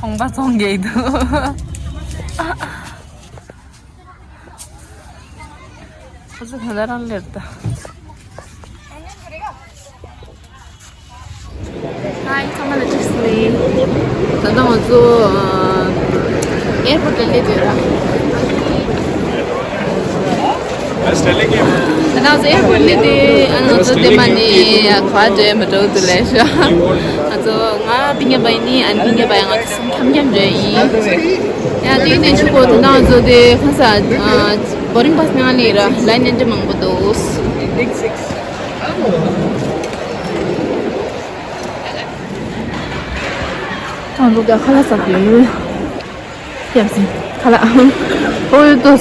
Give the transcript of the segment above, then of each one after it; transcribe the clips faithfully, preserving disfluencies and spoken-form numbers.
ཁང་པ་ཚོང་རྒྱག་འདུག་ཁོ་ཚོ་ག་ལ་རང་ལེར་ད། ཧའི། ཚང་མ་ལ་བཀྲ་ཤིས་བདེ་ལེགས། ད་ལྟ་ང་ཚོ་ཨེར་པོར་ཊ་ལ་སླེབས་ཡོད་ར། ད་ང་ཚོ་ཨེར་པོར་ཊ་སླེབས་ཏེ། ཨ་ནི་ང་ཚོ་དེ་མ་ནི་ག་པར་འགྲོ་ཡ་མ་འགྲོ་འདུག་ལབ་ཤག་ང་ཚོ་ང་བི་ཉ་པ་ཡིན་ནི། ཨ་ནི་བི་ཉ་པ་ཡང་ང་ཚོ་གསུམ་འཁྱམ་འཁྱམ་འགྲོ་ཡ་ཡིན། ཡ་དེ་ནས་ཆུ་བོ་དེ་ང་ཚོ་དེ་ཁོང་ས་བོར་ཌིང་པ་སི་ནང་སླེབས་ར། ལའིན་ནི་འདྲ་མང་པོ་འདུག་ཁོང་ཚོ་ག་ཁ་ལག་ཟ་གི་ཡོད། སྐྱབས་སེ་ཁ་ལག་ཨོ་ཡོད་ཏོ།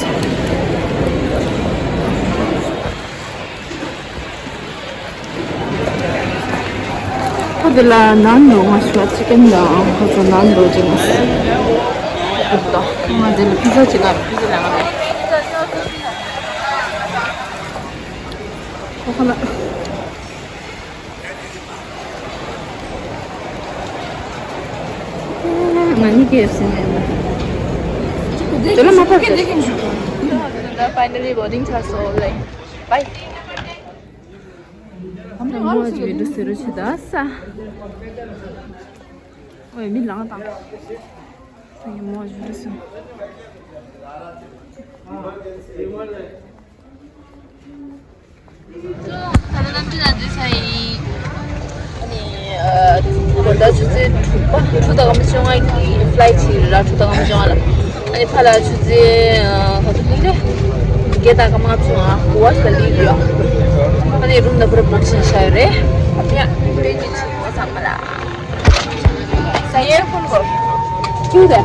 ཁོ་དེ་ལ་ནཱན་འདུག་ང་ཞུ་བ་ཅི་ཀན་དང་ཁོ་ཚོ་ནཱན་འདུག་ཅི་ནས། ཨོ་ཏོ། ང་དེ་ལ་ཕི་ཛ་ཅིག་ལ། ཕི་ཛ་ལ་ང་ལ། ཁོ་ཁ་ལག་ང་གཉིས་ཀྱི་ཡོད་སྲིད་ནས། དེ་ལ་མ་ཕབ་ཤོག་ད་ཕའི་ནལ་ལི་བོར་ཌིང་ཚར་སོང་ལེ། བའི། ད་མོ་ཅིག་བི་ཌིའོ་ཟེར་རོ་ཆི་ད་ས། ཨོའི་མི་ལངས་དང་། ས་ཡི་མོ་བི་ཌིའོ་ཟེར། ད་ལྟ་གནམ་གྲུ་ནང་འཛུལ་ཚར་ཡིན། ཨ་ནི་ཨ་དགོང་དག་ཆུ་ཚོད་དྲུག་པ། དྲུག་དང་སྐར་མ་བཅོ་ལྔ་གི་ཕ་ལའི་ཊི་ཡིན་ར། དྲུག་དང་སྐར་མ་བཅོ་ལྔ་ལ། ཨ་ནི་ཕར་ལ་ཆུ་ཚོད་ཨ་ག་ཚོད་ལ་རེད། བརྒྱད་དང་སྐར་མ་ལྔ་བཅུ་ང་དགུ་བ་ཞིག་ལ་སླེབས་ཡོད། ཨ་ནི་རུམ་ལ་པུ་ར་བུག་བྱས་བཞག་ཡོད་རེད། ཡ་དཔེ་མི་ཆེ་བ་ཚང་མ་ལ། ས་ཡེར་ཕོན་གོ། ཁྱོད་དེ།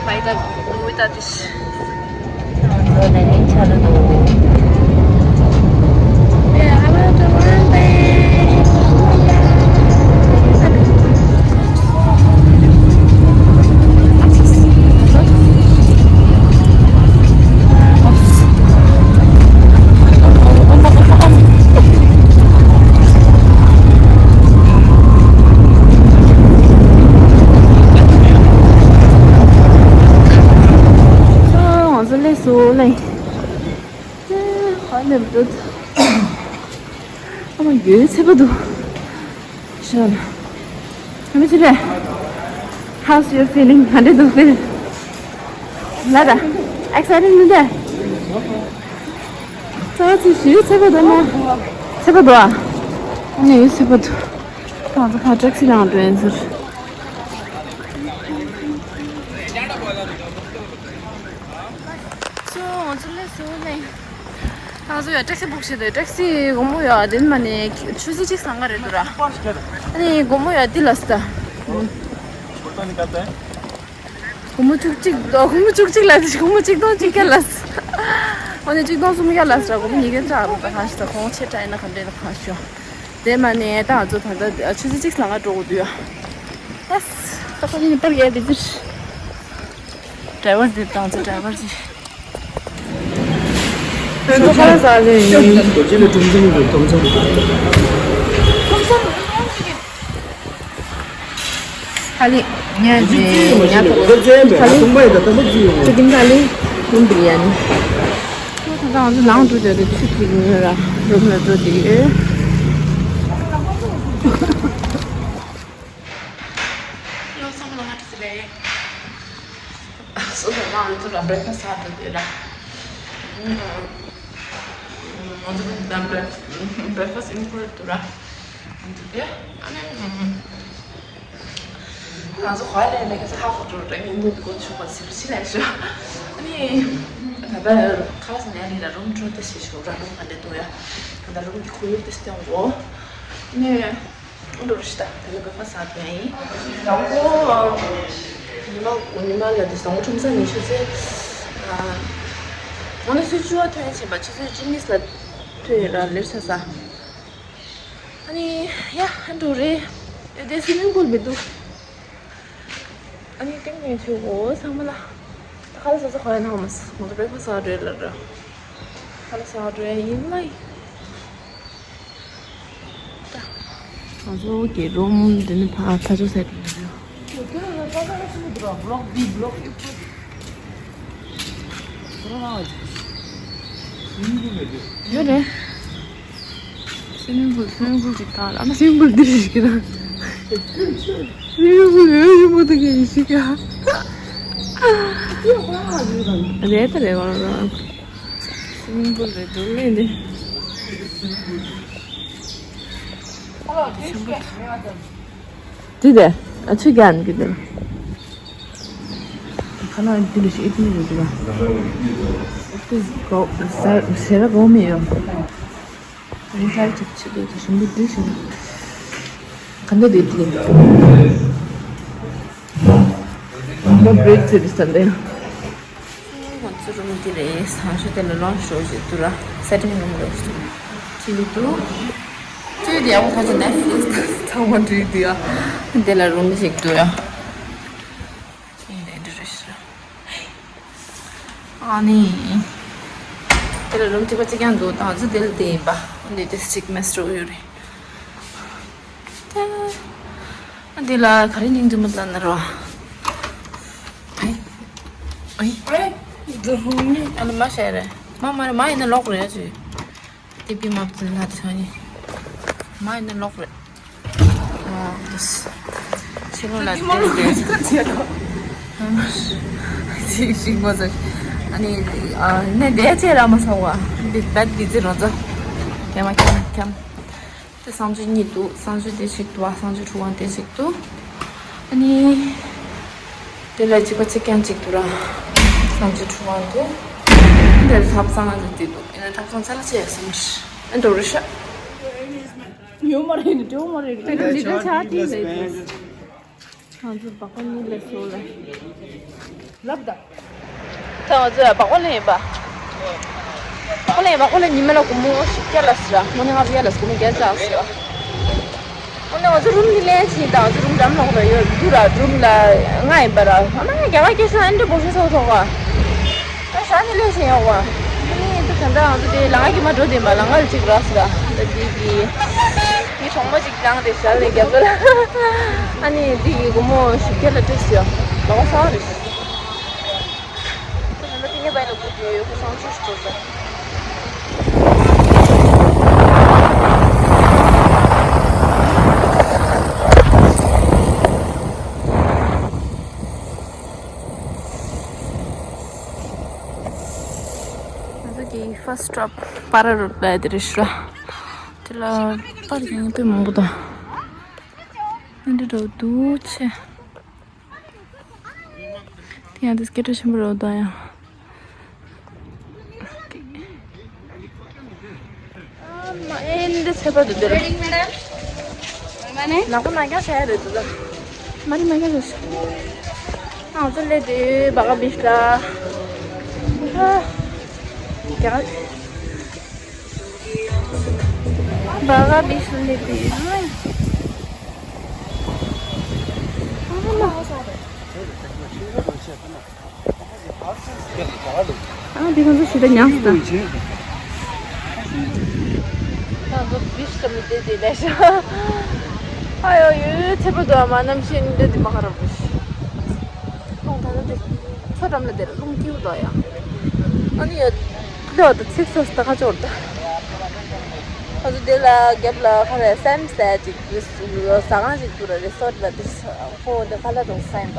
བའི་ད་ནུ་བའི་ད་དུ་ཤི། ང་ཚོ་སླེབས་སོང་ལེ། ཧ་ལས་འདུག་ཨ་མ་ཡོད་ཚད་པ་འདུག་ཤོད་ན། ཨ་མ་ཅི་རེད། How's your feeling? ག་འདྲ་འདུག་ཕིལ། ལ་ད། Excited མི་འདུག་ཙག་ཙིག་ཞུ་ཚད་པ་འདུག་ན། ཚད་པ་འདུག་ཨ། ཨ་ནི་ཡོད་ཚད་པ་འདུག་ང་ཚོ་ཕར་ཊེག་སི་ལངས་འགྲོ་ཡིན་ཟེར། ཚོ་ང་ཚོ་སླེབས་སོང་ལེ། ང་ཚོ་ཡ་ཊེག་སི་བུག་བྱས་ཏེ། ཊེག་སི་དགོང་མོ་ཡ་དེ་མ་ནས་ཆུ་ཚོད་གཅིག་སང་ག་རེད་འདུག་ར། ཨ་ནི་དགོང་མོ་ཡ་དེ་ལ་སྟ། དགོང་མོ་བཅུ་གཅིག་ཨ། དགོང་མོ་བཅུ་གཅིག་ལ་དེ་དགོང་མོ་གཅིག་སྟོང་གཅིག་བརྒྱ་ལ་སྟ། ཨ་ནི་གཅིག་སྟོང་སུམ་བརྒྱ་ལ་སྟ། དགོང་མོ་ཉིས་བརྒྱ་ཙམ་རུ་ད་གང་ཞིག་ད་ཁོང་ཆེ་དྲགས་ཡིན་ན་ག་འདྲས་ད་གང་ཞིག་དེ་མ་ནས་ད་ང་ཚོ་ད་ལྟ་ཆུ་ཚོད་གཅིག་ལ་ང་འགྲོ་དགོས་འདུག་ཡ། ཨེས། ད་ཁོ་ནི་པར་ཡ་དེ་དེར། ཌ་རའི་ཝར་དེ་དང་ཚོ་ཌ་རའི་ཝར་ཅི། ཁོ་ཁ་ལག་ཟ་ལེ། ཧ་ལི་ཉ་ཇེ་ཉ་ཐོ་ཧ་ལི་ཅི་ཀིན་ཧ་ལི་ཀིན་བི་རི་ཡ་ནི། ཁོ་ད་ང་ཚོ་ནང་འགྲོ་དེ་རེད། ཆུ་ཐིག་ཉོས་ར་རུམ་ལ་འགྲོ་དེ་ཡོད། ཡོ་སམ་ལ་ང་ཏི་སི་ལེ། སོ་སོ་ང་ཚོ་ལ་བྷེ་རེག་ཕ་སི་ཟ་འགྲོ་དེ་ར། ང་ཚོ་ལ་བྷེ་རེག་ཕ་སི་ཨིན་པོ་ཊེན་ཊི་ར། ང་ཚོ་དེ་ཨ་ནི། ང་ཚོ་ཧ་ལས་ནས་ཁ་ས་ཧ་གོ་འགྲོ་ར་ཡིན་འདུག་གོ་ཆུ་བ་སིལ་སིལ་ལས་ཤོ། ཨ་ནི། ད་ལྟ་ཁ་ལག་ཟ་ནས་ཨ་ནི་ལ་རུམ་འགྲོ་ད་ཞེས་ཤོ་ར་རུམ་ག་འདྲ་འདུག་ཡ། ད་ལྟ་རུམ་གྱི་ཁོར་ཡུག་དེ་སྟོན་གོ། ཨ་ནི། འགྲོ་རུ་ཤི་ད་དེ་ལ་བྷེ་རེག་ཕ་སི་ཟ་འགྲོ་ཡིན། དང་པོ། ཉི་མ་ཉི་མ་ལ་དེ་དང་པོ་ཁྲོམ་ས་ནས་ཆུ་ཚོད། ཨ། ང་ནི་ཆུ་ཚོད་བཅུ་པ་ཐོན་ཕྱིན་པ་ཆུ་ཚོད་བཅུ་གཉིས་ལ་ཐོན་ཡོད་ར་ལེབ་ས་ས། ཨ་ནི་ཡ་ཧན་འགྲོ་རེད། ཨེ་དེ་སུའི་མིང་པུལ་མི་འདུག་ཨ་ནི་ཏིང་ངེ་ཆུ་འོ་ཚང་མ་ལ། ད་ཁ་ལག་ཟ་ས་ག་ཡ་ན་མ་ས་ང་ཚོ་བྷེ་རེག་ཕ་སི་ཟ་འགྲོ་ཡ་ལ་ར། ཁ་ལག་ཟ་འགྲོ་ཡ་ཡིན་ལ་ཡིན། ད། ང་ཚོ་གི་རུམ་འདི་ནི་ཕ་ཕ་ཚོ་ཟེར། ཡོད་རེད། སུའི་མིང་པུལ། སུའི་མིང་པུལ་ཅིག་དང་ཨ་མ་སུའི་མིང་པུལ་འདི་རེད་ཞིག་གི་ན། སུའི་མིང་པུལ་ཡོད་ཡོད་མོ་དེ་གི་ཞིག་ག་རེད་ད་རེད་བ་ར། སུའི་མིང་པུལ་རེད་འདུག་ལེ་འདི། དེ་དེ་ཨ་ཆུ་རྒྱག་གི་དེ། ཁ་ལག་འདི་ལ་ཞིག་ཨེ་ཐུབ་ཡོད་ཀྱི་ལ། ཨེ་ཐུབ་གོ་ཟེར་ཟེར་གོ་མི་ཡོད། རིན་ཆ་ཅིག་ཆུ་དེ་དེ་ཞིམ་པོ་འདི་ཞིག་ག་འདྲ་འདི་དེ། ང་བྲེག་ཟེར་དེ་ས་འདི། ང་ཚོ་རུམ་འདི་རེད། སང་ཞོགས་དེ་ལ་ལོན་ཤོ་ཞིག་འདུག་ར། སེ་ཊིང་རུམ་ལ་ཞིག་ཅིག་འདུག་ཅིག་དེ་ཡག་པོ་ཐག་ཆོད་ནེཊ་ཕི་ལིག་སི་ཚང་མ་འགྲིག་འདུག་ཡ། དེ་ལ་རུམ་ཞིག་འདུག་ཡ། ཨེ་འདྲ་རེད་ཤག་ཨ་ནི། དེ་ལ་རུམ་གཅིག་པ་གཅིག་རྐྱང་འདུག་ད་ང་ཚོ་དེ་ལ་དེ་ཡིན་པ། འདི་དེ་གཅིག་མེ་སི་རོགས་ཡོད་རེད། ད་འདི་ལ་ག་རེ་སྙིང་རྗེ་མོ་ལབ་ན་རོ། ཨེ། ཨེ། ཨ་ནི་མ་བཤད་རེད། མ་མ་རེད། མ་ཡིན་ན་ལོག་རེད་ཅེས། དེ་པི་མ་བཙུན་ལ་དེ་ཆ་ནི། མ་ཡིན་ན་ལོག་རེད། ཨ་དེ་ཕྱི་ལོགས་ལ་དེ་དེ་ཅིག་ཅིག་མོ་ཟེར། ཨ་ནི་ཨ་ནི་དེ་ཅེ་ར་མ་སོང་བ། འདི་བད་འདི་ཅི་རོ་ཙ། ཁྱམ་ཁྱམ་ཁྱམ། དེ་གསང་སྤྱོད་གཉིས་འདུག་གསང་སྤྱོད་དེ་གཅིག་འདུག་གསང་སྤྱོད་ཕྲུ་གུ་དེ་གཅིག་འདུག་ཨ་ནི། དེ་ལ་གཅིག་པ་གཅིག་རྐྱང་གཅིག་འདུག་ར། གསང་སྤྱོད་ཕྲུ་གུ་འདུག་དེ་ལ་ཐབ་ཚང་ང་འདུག་དེ་འདུག་ཡིན་ན་ཐབ་ཚང་ཚ་ལ་ཆེ་ཡ་སོང་ཨེ་འགྲོ་རེ་ཤ། ཡོད་མ་རེད་ནི་འགྲོ་མ་རེད། ད་གི་འདི་ད་ཆ་དེ་ལས་དེ། ང་ཚོ་སྦག་སྦག་གཉིས་ལས་སོ་ལ། ལབ་ད། ད་ང་ཚོ་སྦག་སྦག་ལེན་ཡིན་པ། སྦག་སྦག་ལེན་ཡིན་པ། ཁོ་ལ་ཉི་མ་ལ་སྒོར་མོ་བཞི་བརྒྱ་ལ་ཟེར། ཁོ་ནས་ལྔ་བརྒྱ་ལ་ཟེར། སྒོར་མོ་བརྒྱ་ཆགས་ཟེར། ཁོ་ནས་ང་ཚོ་རུམ་གྱི་ལེན་བྱིན་དང་། ང་ཚོ་རུམ་འགྲམ་ལོག་ར་ཡོད་འདུག་ར། རུམ་ལ་ལྔ་ཡིན་པ་ར། ཨ་མ་རྒྱ་གར་སྐད་ཤོད་ཨ་འདྲ་སྒོར་ཤོ་ཚོགས་ཚོགས་པ། ཨ་ཞག་ནི་ལེན་བྱིན་ཡོང་བ། ཨ་ནི་འདུག་ད་ལྟ་ང་ཚོ་དེ་ལ་ང་གི་མ་འགྲོ་དེ་མ་ལ་ང་ལ་གཅིག་ར་ཟེར། ད་དེ་གི་ངའི་གྲོགས་མོ་གཅིག་བཏང་སྟེ་ཞལ་ལས་རྒྱབ་ལ། ཨ་ནི་འདི་ཡི་སྒོར་མོ་བཞི་བརྒྱ་ལ་སྤྲད་སོང་། ལོག་སོང་རེད། ཁོ་ཚོ་ལ་ཏིང་ངེ་བའི་ལ་སྒུག་ཡོད་ཡོད། ཁོ་སང་ཆུ་ཞིག་འགྲོ་ས། ང་ཚོ་གི་ཕར་སི་ཊོབ་པ་ར་རུ་ལ་དེ་རེད་ཤག་དེ་ལ་པར་ཡིན་དུས་མང་པོ་དང་། འདི་འདྲ་འདུག་ཆེ། དེ་ཡང་དེ་སྐད་གྲགས་ཆེན་པོ་རེད་ད་ཡང་། ཨ་མ་ཨེ་འདི་ཚེ་པ་འདུག་འདིར། ནག་པོ་ནག་རྐྱང་བྱས་རེད་འདུག་ད། མ་རེད་མ་རེད་རེད། ང་ཚོ་སླེབས་དུས་བ་ག་བིས་ལ། རྒྱ་གར། བ་ག་བིས་སླེབས་དུས། ཨ་མ། ཨ་འདི་ཁོང་ཚོ་ཞེ་དྲག་ཉམས་སུ་བཏང་། ཁོང་ཚོ་བིས་ཀ་མི་དེ་དེ་ལས་ཤ། ཨ་ཡོ་ཡོ་ཡོ་ཚེ་པོ་དོ་མ་ནམ་ཤེས་འདི་དེ་མ་ཁ་ར་བུ་ཤི། ཁོང་ད་ལྟ་དེ་མཚོ་འགྲམ་ལ་དེར་རླུང་ཐིའུ་དོ་ཡ། ཨ་ནི་ཡོད། ལོ་དུ་ཚིགས་སུ་ད་ཁ་ཅོར་ད། ཁོང་ཚོ་དེ་ལ་རྒྱབ་ལ་ཁ་རེ་སེམས་སད་ཅིག་ཟ་ཁང་ཅིག་འདུག་ར། རི་སོར་ལ་དེ་ཁོ་དེ་ཁ་ལ་དུང་སེམས་པ།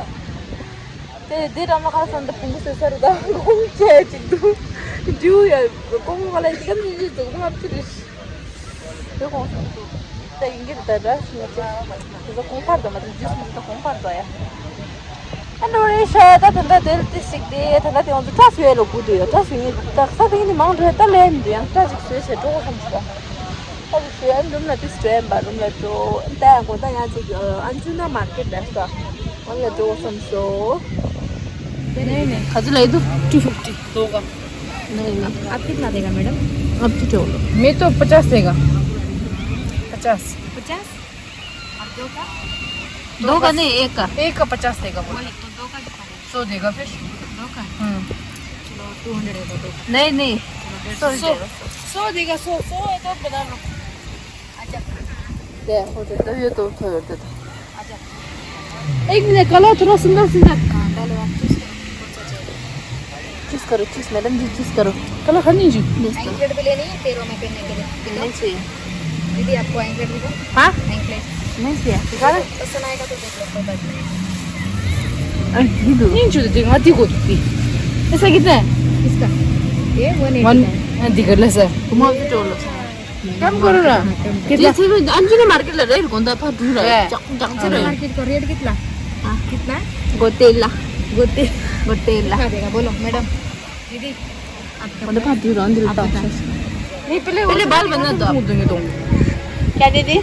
དེ་དེ་འགྲམ་ལ་ཁ་སང་དུ་བོང་བུ་བཟོས་ས་རུ་དང་ཁོང་བཅས་ཅིག་འདུག་འདྲིའུ་ཡ་ཁོང་ཁ་ལ་ཅིག་གམ་ཅིག་ཅིག་འདུག་ཁོང་ཨ་ཕྱི་རེད། དེ་ཁོང་སང་འདུག་ད་ཡིན་གྱི་རེད་ད་ར་ཤི་མ་ཅེ། དེ་ཚོ་གོང་འཕར་དོ་མ་དེ་ཇུས་མི་ཚོ་གོང་འཕར་དོ་ཡ། ཨ་འདྲ་རེད་ཤག་ད་ད་ལྟ་དེ་ལ་ཏི་ཞིག་དེ་ད་ལྟ་དེ་ང་ཚོ་སྐྲ་བཟོ་ཡ་ལ་སྒུག་འདུག་ཡ། སྐྲ་བཟོ་ངེས་ད་ས་དེ་ནི་མང་འགྲོ་ཡ། ད་ལས་མི་འདུག་ཡང་སྐྲ་ཅིག་བཟོས་བྱས་འགྲོ་དགོས་བསམ་སོང་། ཨ་ལུ་ཚོས་ཨ་རུམ་ལ་ཏིས་འགྲོ་ཡིན་པ། རུམ་ལ་འགྲོ་ད་ཡང་དགོང་དག་ཡང་ཅིག་ཨན་ཅུ་ན་མར་ཀེཊ་ལ་ས་ཨ་ལ་འགྲོ་བསམ་སོང་། नहीं नहीं। खजूर लाई दो। Two fifty. दो का। नहीं नहीं। आप कितना देगा मैडम? आप कितने बोलो? मैं तो पचास देगा। पचास। पचास। और दो का? दो का नहीं, एक का। एक का पचास देगा बोलो। वही तो, दो का कितना? सौ देगा फिर। दो का? हम्म। चलो, टू हंड्रेड है तो दो का। नहीं नहीं। चलो, डेढ़ सौ सौ। सौ देगा, सौ। सौ है तो बना लो। अच्छा। देखो तो, तो ये तो थोड़ा तो। एक मिनट, कलर थोड़ा सुंदर सुंदर। हाँ, डालो आप, चूज करो, कौन सा चाहिए। चूज करो, चूज, मैडम जी, चूज करो। कलर हर नहीं जी। नहीं, एंकलेट भी लेनी है पैरों में पहनने के लिए। नहीं चाहिए। दीदी, आपको एंकलेट भी दो? हाँ? एंकलेट। नहीं चाहिए। दिखा दो। पसंद आएगा तो देख लो, कोई बात नहीं। नहीं चाहिए, देखो, आती को दी। ऐसा कितना है? इसका? ये वन एटी का है। हाँ, दिखा ले सर। तुम आपसे टोलो। काम करो ना। कितना? ये सिर्फ अंजुना मार्केट ला रेट कौन था? फा दूर है। हाँ। जंग, जंग से रहे। मार्केट का रेट कितना? हाँ। कितना? गोतेला। गोते-, गोतेला। कितना देगा? बोलो, मैडम। दीदी, आपका कौन था? फा दूर है, अंदर आप बताओ। बताओ। नहीं, पहले पहले वो बाल बनना दो। मुंह धोएंगे तुम। क्या दीदी?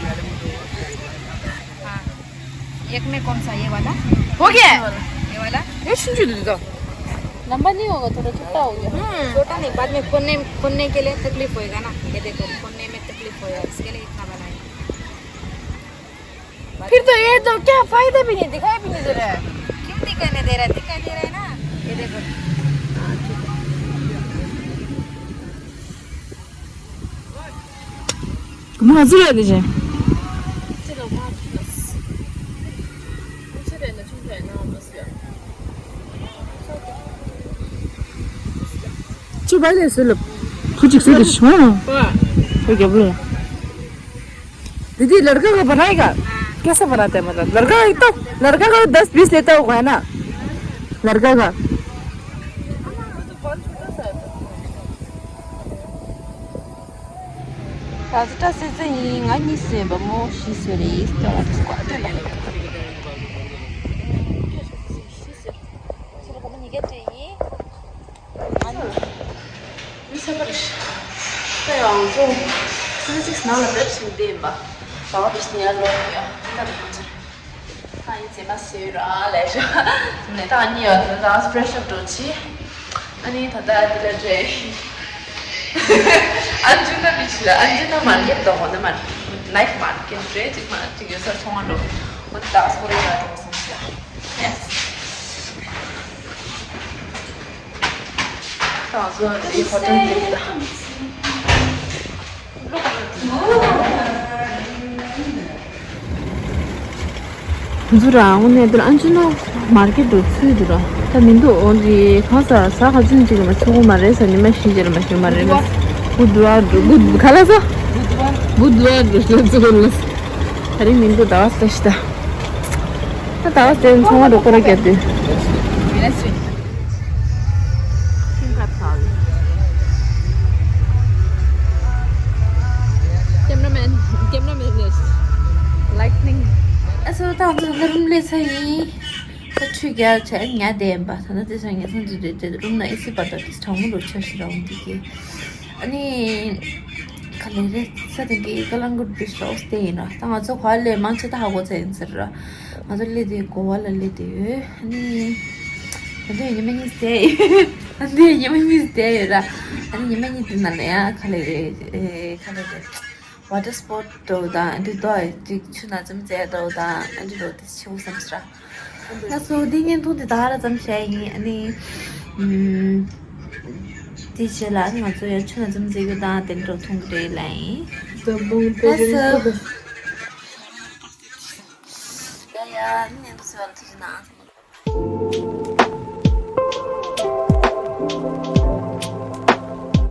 हाँ। एक में कौन सा, ये वाला? हो गया? ये वाला? ये वाला? ये सुन जो दीदा। लंबा नहीं होगा, थोड़ा छोटा हो गया। हम्म। छोटा नहीं, बाद में खोलने, खोलने के लिए तकलीफ होएगा ना। ये देखो, खोलने में तकलीफ होएगा, इसके लिए इतना बनाए। फिर तो ये तो क्या फायदा भी नहीं, दिखाई भी नहीं दे रहा है। क्यों दिखाई नहीं दे रहा है? दिखाई दे रहा है ना, ये देखो। हाँ, ठीक है। ང་ཚོ་ལ་དེ་བྱས། ཁྱོད་བལ་ལས་བཟོས་ལ་བུ་གཅིག་བཟོས་དེ་བྱུང་། ཁོ་རྒྱབ་ལ། दीदी, लड़का का बनाएगा? कैसा बनाता है मतलब? लड़का का तो, लड़का का दस बीस लेता होगा, है ना? लड़का का। ད་ལྟ་སེ་ཚེ་ཡིན། ང་གཉིས་སུ་ཡིན་པ་མོ་ཤི་སུ་རེད། ཏོ་ལ་སྐོར་ཏོ་ལ། ཤི་སུ་རེད། ཁྱེད་རང་ག་མ་ཉི་གེ་ཏྲེ་ཡིན། ང་གཉིས་མི་ཚད་པར་ཤི། ད་ཡང་ཚོ་སེ་ཚེ་ནང་ལ་བེབ་སུ་བསྡད་ཡིན་པ། ད་བ་བེབ་སུ་ཉལ་ལོ་ཡ། ད་རེ་ཁོང་ཚོ། ད་ཡིན་ཚེ་མ་སེ་ར་ལས་ཤ། ནས་ད་གཉིས་ཡ་ད་ད་ཕྲེ་ཤར་འགྲོ་ཆི། ཨ་ནི་ད་ལྟ་འདི་ལ་འདྲེ། ཨན་ཇུ་ན་བི་ཆི་ལ། ཨན་ཇུ་ན་མར་ཀེ་ཊི་དང་འོ་ན་མར་ནའིཊ་མར་ཀེ་ཊི་འདྲེ་གཅིག་མ་གཅིག་ཡོད་ས་ཚོང་བ་འགྲོ། འོ་ད་སོ་རེ་ཡ་འགྲོ་སོང་ཤ། ཡེ་སི། ད་སོ་རེ་ཧོ་ཊེལ་འདི་ད། འཛུ་ར་འོ་ནས་དེར་ཨན་ཅི་ནོ་མར་ཀེ་ཊི་འགྲོ་ཚུལ་འདུག་ར། ད་མི་འདུག་འོ་རེད། གང་ཟ་ཟ་ག་ཚོད་ཅིག་མ་ཆོག་གོ་མ་རེད་ཟ། ཉི་མ་བཞི་ཅིག་མ་ཆོག་མ་རེད་ལ། བུ་དུ་བ་འགྲོ་བུ་ག་ལ་ཟ། བུ་དུ་བ་འགྲོ་ཚུལ་འདུག་ལ། ད་རིང་མི་འདུག་ཟླ་བ་ཟ་ཤི་ད། ད་ཟླ་བ་ཟ་ཚོང་བ་འགྲོ་སྐོར་ར་རྒྱབ་དུས། Cameraman, cameraman is lightning. ཨ་སོ་ད་ང་ཚོ་ད་རུམ་ལས་ཚ་ཡིན། ད་ཆུ་རྒྱག་བྱས་ཉལ་བསྡད་ཡིན་པ། ད་ནི་དེ་སང་ཉལ་ཚང་འཛུལ་དུས་དེ་རུམ་ན་ཨེ་སི་བར་དུ་དེ་གྲང་མོ་རུ་ཆ་ཞིག་ར་འོང་དུས་ཀྱི། ཨ་ནི་ག་ལེ་རེད། ས་དེ་གི་ཀ་ལང་གུར་དུ་ཤོག་སྟེ་ཡིན་ར། ད་ང་ཚོ་ག་ལེ་མང་ཆེ་ད་ཧ་གོ་ཚ་ཡིན་ཟེར་ར། ང་ཚོ་སླེབས་དུས་གོ་བ་ལ་སླེབས་དུས་ཡོད། ཨ་ནི་ད་དུང་ཉི་མ་གཉིས་བསྡད་ཡོད། ཨ་ནི་ཉི་མ་གཉིས་བསྡད་ཡོད་ར། ཨ་ནི་ཉི་མ་གཉིས་དེ་ནང་ལ་ཡང་ག་ལེ་རེད། ཨེ་ག་ལེ་རེད། ཝ་ཊར་སི་པོར་ཊི་འགྲོ་དང་འདི་འགྲོ་ཅིག་ཆུ་ན་ཙམ་རྩེ་འགྲོ་དང་འདི་འགྲོ་དེ་ཆེའུ་བསམ་སྲ། ང་ཚོ་འདི་བརྙན་ཐུང་དེ་ད་ར་ཙམ་བྱས་ཡིན། ཨ་ནི་ཨམ། དེ་རྗེས་ལ་ང་ཚོ་ཡང་ཆུ་ན་ཙམ་རྩེ་རྒྱུ་དང་དེ་འགྲོ་མཐོང་གི་རེད་ལ་ཡིན། ད་མོང་དེ་ལ་ཡིན་ད། ཡ་ཡ་ཨ་ནི་བརྙན་ཐུང་བཟོས་པ་ལ་ཐུགས་རྗེ་གནང་།